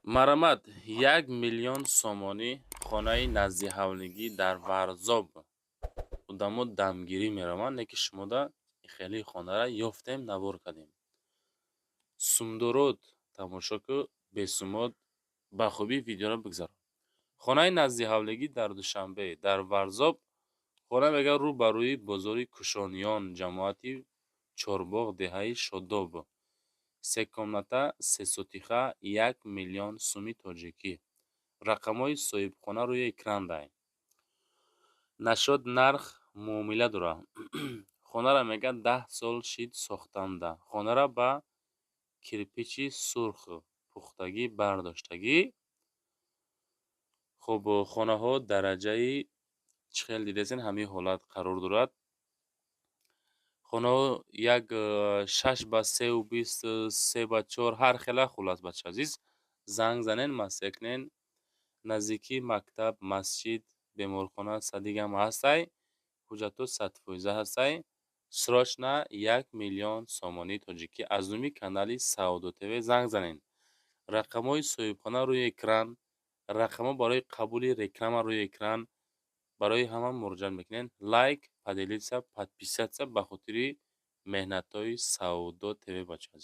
Марамат, 1 миллион сомонӣ, хонаи наздиҳавлигӣ дар Варзоб. Одамо дамгирӣ мераванд, леки шумода хеле хонара ёфтем, навор кардем. Сумдород тамошо ку, бесумод ба хубӣ видеоро бигзарон. Хонаи наздиҳавлигӣ дар Душанбе, дар Варзоб. Хона мега рӯ ба рӯи бозори Кушониён, ҷамоати Чорбоғ, деҳаи Шодоб. Се комната, се сотиха, 1 миллион суми тоҷикӣ. Рақамҳои соҳибхона рӯи экран дай. Нашод нарх муомила дорад. Хонара мега 10 сол шид сохтанда. Хонара ба кирпичи сурх пухтагӣ бардоштагӣ. Хуб, хонаҳо дараҷаи чӣ хел дидесен, ҳамин ҳолат қарор дорад. Хонаҳо як 6 ба 3,20, 3 ба 4, ҳар хела. Хуллас, бачаи азиз, занг занен, маслиҳат кунен. Наздикии мактаб, масҷид, беморхона, садик ҳам ҳастай. Ҳуҷҷатҳо 100% ҳастай. Срочно 1 миллион сомонии тоҷикӣ аз номи канали Саодо ТВ занг занен. Рақамҳои соҳибхона рӯи экран, рақамҳо барои қабули реклама рӯи экран. Барои ҳама муроҷиат мекунем. Лайк, поделиться, подписаться ба хотири меҳнатҳои Саодо ТВ, бачаи азиз.